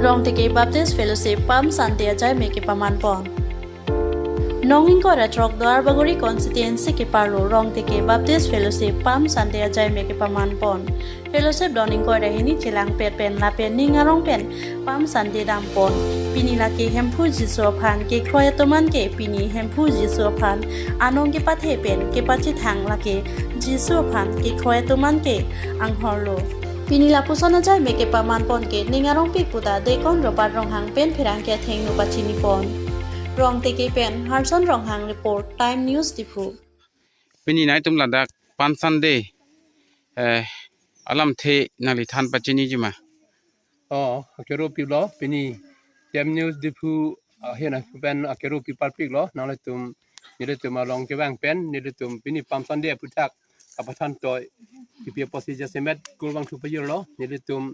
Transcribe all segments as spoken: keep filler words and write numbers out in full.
Rongteke Baptist Fellowship Palm Sunday ajaimek kepaman pon. Nong ingkoi ra throk Duarbagori constituency keparlo Rongteke Baptist Fellowship Palm Sunday ajaimek kepaman pon. Fellowship don ingkoi ra hini chelangpet pen lapen ning arong pen Palm Sunday dam pon. Pini lake Hemphu Jisu aphan kekroi atum an ke pini Hemphu Jisu aphan anong kepathe pen kepachethang lake Jisu aphan kekroi atum an ke anghorlo. Pini lapuson ajaimek kepaman pon ke ning arongpik puta Deacon Robert Ronghang pen pherangke athengno pachini pon. Rongteke pen Harson Ronghang report, Time News Diphu. Pini nangtum ladak Palm Sunday, eh, alamthe nangli than pachiniji ma? Oh, akero pilo, pini Time News Diphu, ah, hena pen akero pi parpiklo, nanglitum, nelitum along kevang pen, nelitum pini Palm Sunday aphuthak kapathan toi, kipi apotsi jasemet kurvangthu pajirlo, nelitum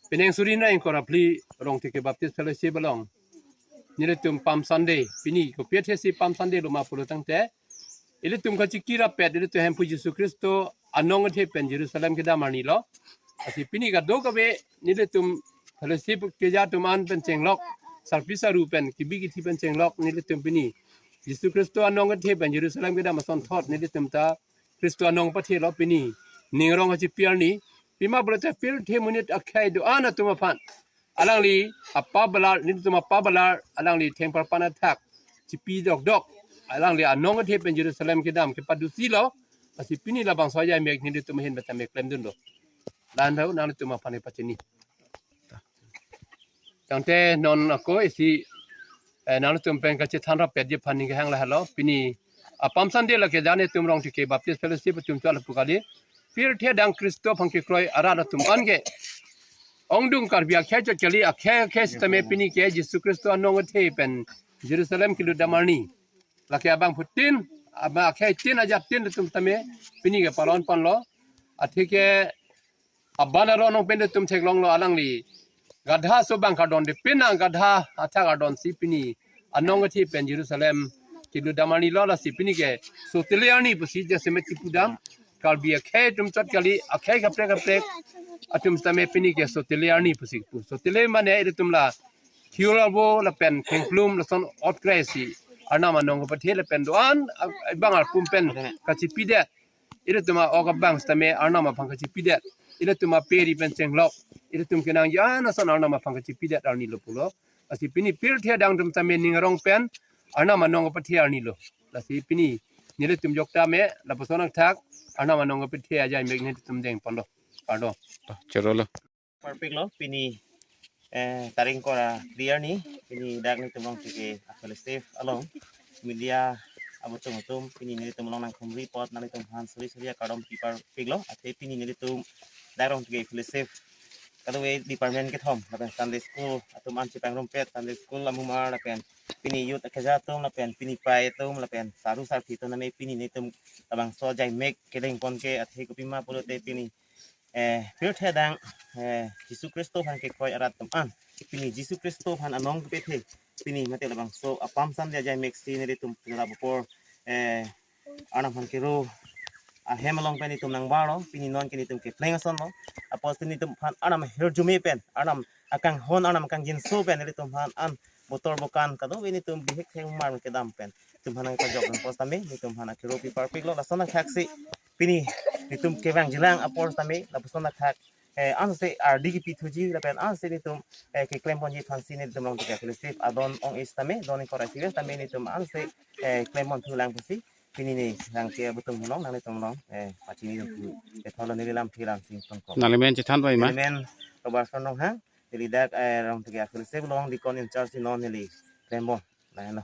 penang suri na ingkoi ra phli Rongteke Baptist Fellowship along. Nelitum Palm Sunday, pini kopi athesi Palm Sunday lo ma pulo tangte, ilitum kachikirapet, ilitum Hemphu Jisu Khristo anong kethe pen Jerusalem kedam arni lo. Lasi pini kadokave nelitum fellowship keja atum an pen chenglok, sarpi saru pen, kebi kethe pen chenglok, nelitum pini Jisu Khristo anong kethe pen Jerusalem kedam asonthot, nelitum ta Khristo anong pathelo pini ning arong kachipi arni. Pima pulote pirthe monit akhei do-an atum aphan alangli apabalar, nelitum apabalar, alangli thengparpan athak chipi dokdok, alangli anong kethe pen Jerusalem kedam kepadusilo. Lasi pini labangso ajaimek nelitum ahin betamek klemdunlo. Lahenlo nanglitum aphan pachini. Tangte non ako isi, eh, nanglitum pen kachethan rapetji aphan ning kehang lahelo. Pini a Palm Sunday lake jan etum Rongteke Baptist Fellowship atum chot lapu kali. Pirthe adang Khristo aphan kekroi arat atum an ke ongdung Karbi akhei chot kali, akhei akhei sitame pini ke Jisu Khristo anong kethe pen Jerusalem kelut dam arni. Lake abangphutin, abang akhei tin ajat tin atum tame pini ke palon ponlo. Atheke aban aron ong pen atum theklonglo alangli gadha aso abang kardon de pina gadha athak ardonsi pini anong kethe pen Jerusalem kelut dam arni lo. Lasi pini ke sotile arni pusi jasemet kipudam. Karbi akhei atum chot kali, akhei kaprek kaprek atum tame pini ke sotile arni pusi kipu. Sotile mane ilitum la thiul avo lapen khengplum lason ot kre si Arnam anong kepathe lapen do-an a-, abang arpum pen kachipidet. Ilitum a-ok abang sitame Arnam aphan kachipidet. Ilitum aperi pen chenglok, ilitum kenangji an ason Arnam aphan kachipidet arni lo pulo. Lasi pini pirthe adang atum tame ning arong pen Arnam anong kepathe arni lo. Lasi pini nelitum jok tame lapuson athak Arnam anong kepathe ajaimek nelitum deng ponlo. Kardom. Chorolo. Parpiklo pini, eh, tarik ingkoi ra phli arni, pini dak nelitum Rongteke a-fellowship along media abutung atum pini nelitum along nangkhumri apot nanglitum aphan suri suri akardom pi parpiklo. Athe pini nelitum dak Rongteke fellowship kadokave department kethom lapen Sunday school atum an chepangrumpet, Sunday school amumar lapen pini youth akeja atum lapen pini prai atum lapen saru sarpi atum tame pini nelitum labangso ajaimek keleng pon ke athe kopima pulote pini eh, pirthe adang, eh, Jisu Khristo aphan kekroi arat atum an. Pini Jisu Khristo aphan anong kepathe. Pini mate labangso a Palm Sunday ajaimek si nelitum pura bupor, eh, Arnam aphan kero ahem along pen itum nangbarlo. Pini non ke nelitum kepleng asonlo. Apotsi nelitum aphan Arnam ahirjume pen, Arnam akanghon, Arnam akangjinso pen nelitum aphan an botor bokan kadokave nelitum bihek thengmar kedam pen itum aphan nangpajok apot tame nelitum aphan akero pi parpiklo. Lason athaksi pini nelitum kevangjilang apor tame lapuson athak, eh, anse ardi kipithuji lapen anse nelitum, eh, keklem ponji aphansi nelitum Rongteke fellowship adon ong-e sitame, don ingkoi ra isi ves tame nelitum anse, eh, klem ponthulang pusi pini ne rangke abutung along nanglitum along, eh, pachini dun pu. Etholo neli lamthe Langsing Tongkong. Nangli men chethan pai ma? Neli men Robertson Ronghang, neli dak, eh, Rongteke fellowship along deacon in charge si non neli klem pon. Lahenlo.